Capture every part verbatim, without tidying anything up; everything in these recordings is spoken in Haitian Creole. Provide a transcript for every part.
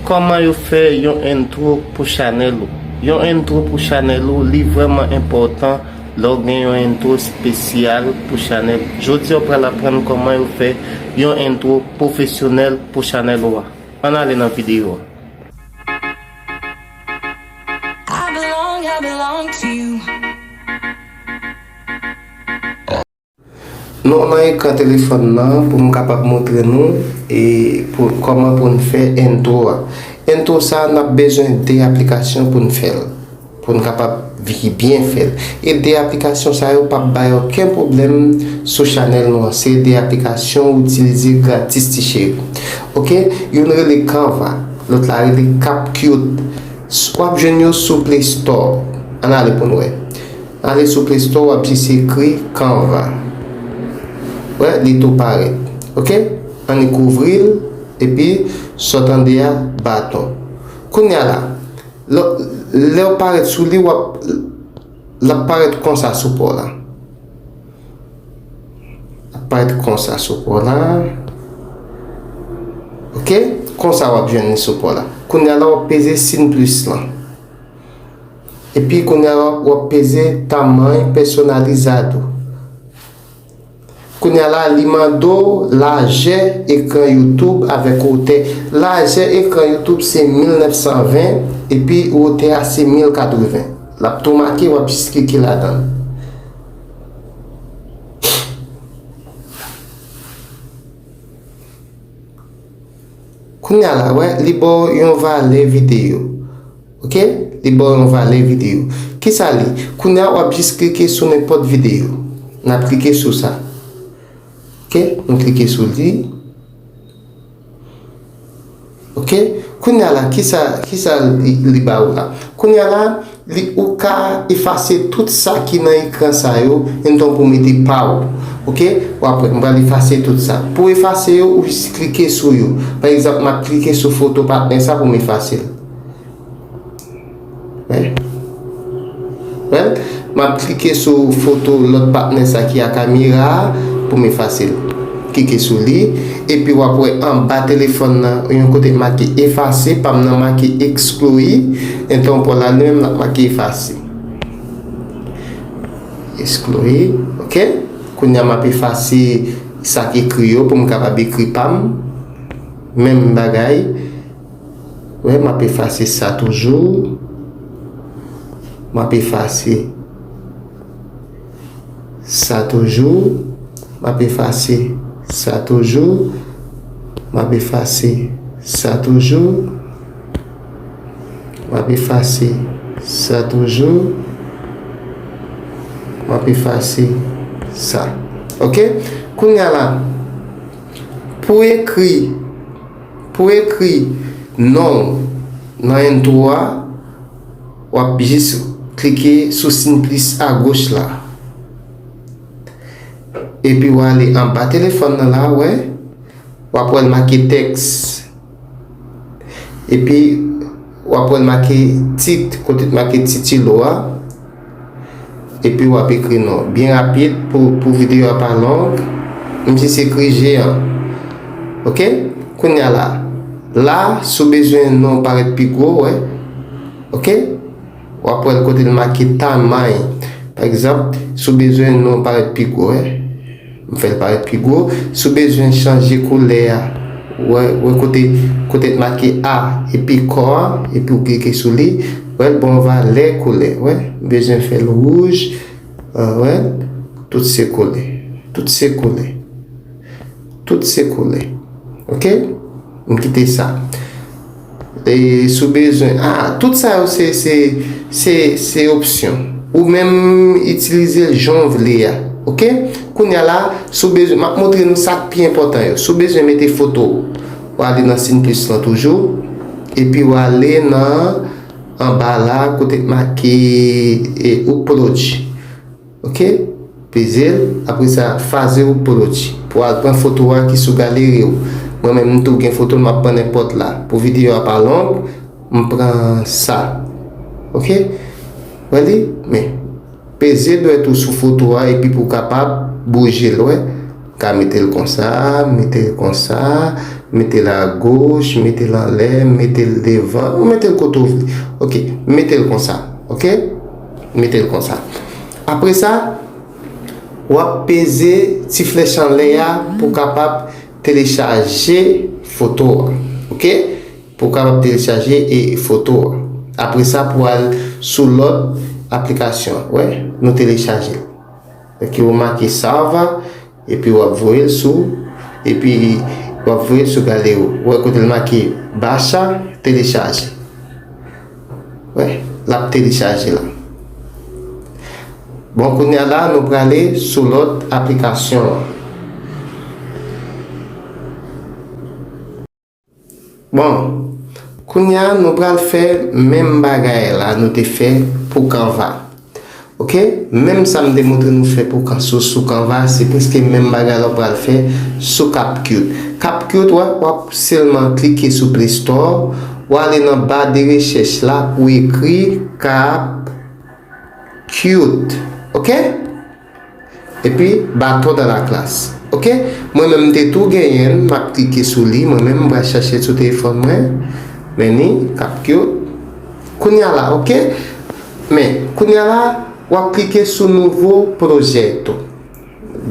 Kòman yo fè yon intro pou chanèl ou? Yon intro pou chanèl ou, li vrèman enpòtan lè w gen yon intro espesyal pou chanèl. Jodi a, w pral aprann kòman yo fè yon intro pwofesyonèl pou chanèl ou a. Ann ale nan videyo a. I belong, I belong to you. Nou nan ekran telefòn nan pou m kapab montre nou e pou, kòman pou n fè intro a. Intro sa a, n ap bezwen de aplikasyon pou n fè l, pou n kapab vi-, byen fè l. E de aplikasyon sa yo p ap bay okenn pwoblèm sou chanèl nou an. Se de aplikasyon ou itilize gratis, ti cheri. Oke? Youn rele Canva, lòt la rele CapCut. S-, w ap jwenn yo sou Play Store. Ann ale pou n wè. Ale sou Play Store, w ap jis ekri Canva. Wè, li tou parèt. Oke? Annik ouvri l, epi sa w tande a, baton. Kounye a la, lè, lè w parèt sou li, w ap, l ap parèt konsa sou pa w la. L ap parèt konsa sou pa w la. Oke? Konsa w ap jwenn li sou pa w la. Kounye a la, w ap peze siy plis lan. Epi kounye a la, w ap peze tamanho personalizado. Kounye a la, li mande w lajè ekran YouTube avèk wotè. Lajè ekran YouTube se mil nèf san ven, epi wotè a se mil katreven. L ap tou make, w ap jis klike ladan l. Kounye a la, wè, li ba w yon valè videyo. Oke? Li ba w yon valè videyo. Kisa li? Kounye a, w ap jis klike sou nenpòt videyo. N ap klike sou sa. Oke? Nou klike sou li. Oke? Kounye a la, kisa, kisa li, li ba ou la? Kounye a la, li, ou ka efase tout sa ki nan ekran sa yo, enton pou mete pa w. Oke? W ap wè, m pral efase tout sa. Pou efase yo, ou jis klike sou yo. Pa egzanp, m ap klike sou foto patnè sa pou m efase l. Wè. Wè. M ap klike sou foto lòt patnè sa ki a kamera a pou m efase l. Klike sou li. Epi w ap wè anba telefòn nan, yon kote k make efase, pa m nan make excluir. Enton pou la, li menm l ap make efase. Excluir. Oke. Kounye a m ap efase sa k ekri yo pou m kapab ekri pa m. Menm bagay. Wè, m ap efase sa toujou. M ap efase sa toujou. M ap efase sa toujou. M ap efase sa toujou. M ap efase sa toujou. M ap efase sa. Oke? Kounye a la, pou ekri Pou ekri non w nan entwo a, w ap jis klike sou siy plis agoch la. Epi w ale anba telefòn nan la, w wè, w ap wè l make tèks. Epi w ap wè l make tit, kote t make titilo a. Epi w ap ekri non. Byen rapid pou, pou videyo a pa long, m jis ekri jeyan. Oke? Kounye a la, la, si w bezwen non parèt pi gwo, wè. Oke? W ap wè l kote l make tamay. Pa egzanp, si w bezwen non parèt pi gwo, wè. M fè l parèt pi gwo. Si w bezwen chanje koulè a, wè, wè kote, kote t make A epi kò a, epi w klike sou li, wè l ba w valè koulè, wè. M bezwen fè l wouj, ah, wè. Tout se koulè. Tout se koulè. Tout se koulè. Oke? M kite sa. E si w bezwen, ah, tout sa yo se, se, se, se opsyon. Ou menm itilize l jan w vle a. Oke? Kounye a la, si w bezwen, m ap montre nou sa k pi enpòtan yo. Si w bezwen mete foto w, w ale nan siy plis lan toujou. Epi w ale nan anba la, kote k make, e, upload. Oke? Peze l, apre sa, faze upload. Pou w al pran foto a ki sou galeri w. Mwen menm, m tou gen foto, m ap pran nenpòt la. Pou videyo a pa long, m pran sa. Oke? Wè li? Men, peze dwèt ou sou foto a epi pou w kapab bouje l, wè. Ka mete l konsa, mete l konsa, Mete l agoch, mete l anlè, mete l devan, ou mete l kote w vle. Ok, mete l konsa. Ok? Mete l konsa. Apre sa, w ap peze ti flèch anlè a pou w kapab telechaje foto a. Ok? Pou w kapab telechaje e foto a. Apre sa, pou w al sou lòt aplikasyon. Wè, nou telechaje l. Ok, ou make save, epi w ap voye l sou, epi w ap voye l sou galeri. Ou wè kote l make bacha, telechaje. Wè, l ap telechaje la. Bon, kounye a la, nou prale sou lòt aplikasyon an. Bon, kounye a nou pral fè menm bagay la nou te fè pou Canva. Ok? Menm sa m te montre nou fè pou kan sou, sou Canva, se prèske menm bagay la w pral fè sou CapCut. CapCut, w ap, w ap sèlman klike sou Play Store, w ale nan ba de rechèch la, ou ekri CapCut. Ok? Epi, baton dans la classe. Ok? Mwen menm, m te tou genyen l, m ap klike sou li. Mwen menm, m pral chache l sou telefòn mwen. Men ni, CapCut. Kounye a la, ok? Men, kounye a la, w ap klike sou nouvo proyekto.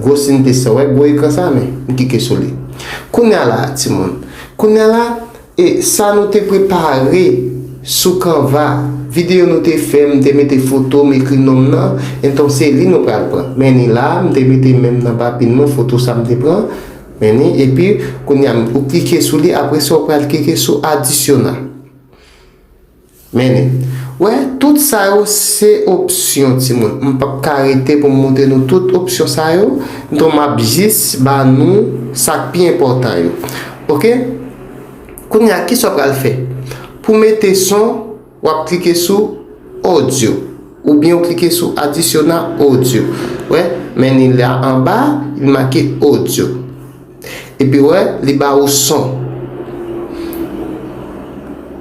Gwo siy de sa, wè, gwo ekran sa, men, m klike sou li. Kounye a la, timoun. Kounye a la, E sa nou te prepare sou Canva, videyo nou te fè, m te mete foto, m ekri non m nan, entonse li nou pral pran. Men ni la, m te mete men m nan papye m nan, foto sa m te pran. Men ni, epi, kounye a, ou klike sou li, apre sa, ou pral klike sou adisyona. Men ni. Wè, tout sa yo se opsyon, timoun. M p ap ka rete pou m montre nou tout opsyon sa yo. Donk, m ap jis ba nou sa k pi enpòtan yo. Ok? Kounye a, kisa w pral fè? Pou mete son, w ap klike sou odyo. Oubyen w klike sou adisyona odyo. Wè, men ni la anba, li make odyo. Epi wè, li ba ou son.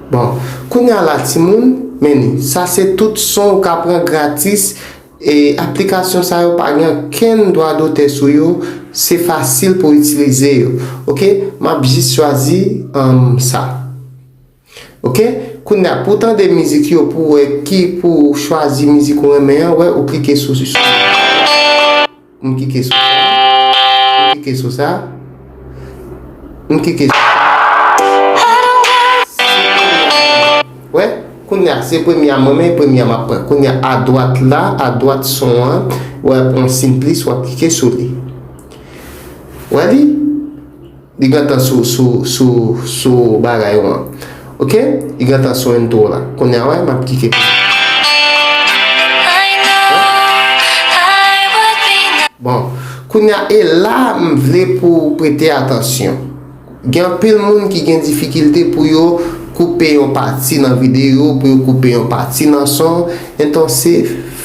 Bon, kounye a la, timoun, men ni. Sa se tout son ou ka pran gratis. E aplikasyon sa yo pa gen okenn dwa dotè sou yo, se fasil pou itilize yo. Ok, m ap jis chwazi um, sa. Ok, kounye a pou tande mizik yo, pou wè ki, pou chwazi mizik ou renmen an, wè, ou klike sou, sou, m klike sou sa, m klike sou sa, m klike sou sa. Wè, kounye a, se premye a, mwen menm premye a m ap pran. Kounye a, adwat la, adwat son an, w ap pran Simplis, w ap klike sou li. Wè li? Li gentan sou, sou, sou, sou bagay ou an. Ok? Li gentan sou entwo la. Kounye a, wè, m ap klike. Bon, kounye a, e la, m vle pou w prete atansyon. Gen anpil moun ki gen difikilte pou yo koupe yon pati nan videyo, pou yo koupe yon pati nan son, entonse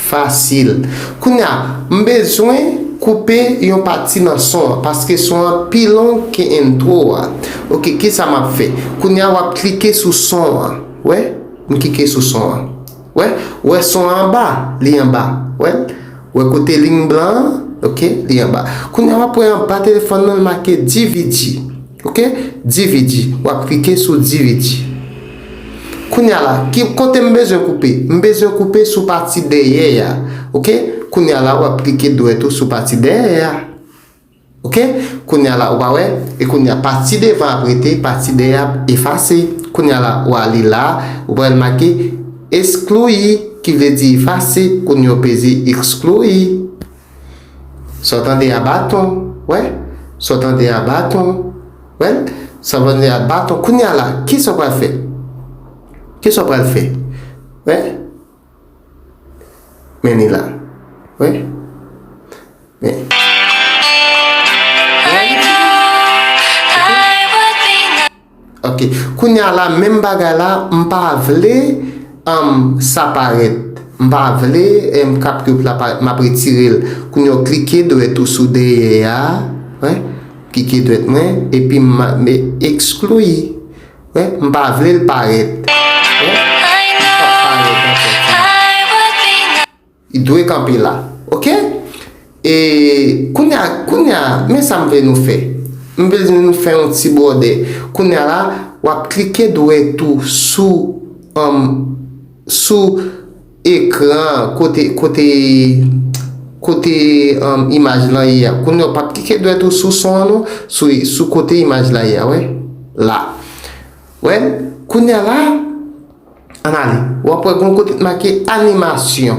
fasil. Kounye a, m bezwen koupe yon pati nan son an, paske son an pi long ke entwo a. Ok, kisa m ap fè? Kounye a, w ap klike sou son an. Wè? M klike sou son an. Wè? Wè son an anba? Li anba. Wè? Wè kote liy blan an? Ok, li anba. Kounye a, w ap wè anba telefòn nan, l make D V D. Ok? D V D. W ap klike sou D V D. Kounye a la, ki kote m bezwen koupe? M bezwen koupe sou pati dèyè a. Ok? Kounye a la, w ap klike dwèt ou sou pati dèyè a. Ok? Kounye a la, ou pa wè? E kounye a, pati devan ap rete, pati dèyè ap efase. Kounye a la, ou ale la, ou pral make eksklui, ki vle di efase. Kounye a, ou peze eksklui. Sa w tande a baton, wè? Sa w tande a baton, wè? Sa w tande a baton. Kounye a la, kisa w pral fè? Kisa w pral fè? Wè? Men li la. Wè? Men. Ok. Kounye a la, menm bagay la, m pa vle um, sa parèt. M pa vle um, CapCut la parèt. M ap retire l. Kounye a, w klike dwèt ou sou dèyè a. Wè? Klike dwèt mwen. Epi m, m eksklui. Wè? M pa vle l parèt. Wè? L p ap parèt ankò. Li dwe kanpe la. Ok? E kounye a, kounye a, men sa m vle nou fè. M bezwen nou fè yon ti bòdè. Kounye a la, w ap klike dwèt ou sou, um, sou ekran, kote, kote, kote, um, imaj lan ye a. Kounye a, w p ap klike dwèt ou sou son an, non, sou, sou kote imaj la ye a, wè. La. Wè, kounye a la, ann ale. W ap wè gon kote k make animasyon.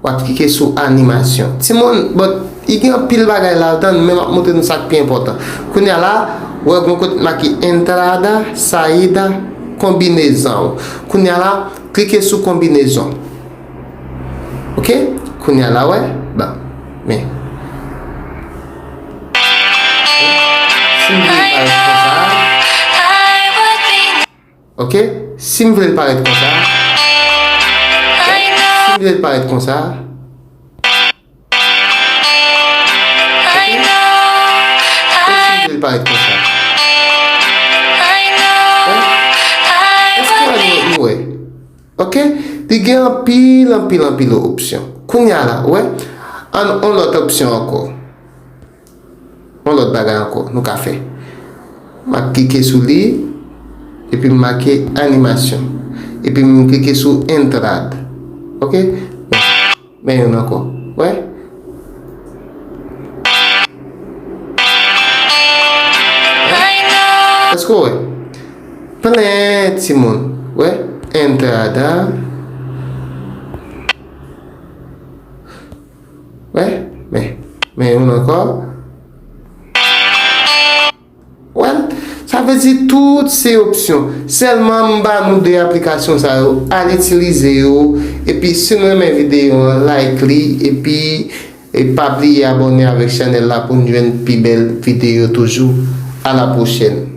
W ap klike sou animasyon. Timoun, bon, i gen anpil bagay ladan, men m ap montre nou sa k pi enpòtan. Kounye a la, w wè gon kote k make entrada, saída, konbinezon. Kounye a la, klike sou konbinezon. Oke? Kounye a la, wè, ban, men. Si m vle parèt konsa. Oke? Si m vle l parèt konsa. Si m vle l parèt konsa. Oke? E si m vle l parèt konsa. Èske nou wè? Oke? Li gen anpil, anpil, anpil opsyon. Kounye a la, wè? Ann, on lòt opsyon ankò. Yon lòt bagay ankò nou ka fè. M ap klike sou li, epi m make animasyon. Epi m klike sou entrada. Oke? Men youn ankò. Wè? Èske w wè? Plen timoun. Wè? Entrada. Wè, men, men youn ankò. Wè, sa vle di tout se opsyon. Sèlman m ba nou de aplikasyon sa yo, al itilize yo, epi si nou renmen videyo an, like li, epi, e pa bliye abòne avèk chanèl la pou n jwenn pi bèl videyo toujou. A la pwochèn.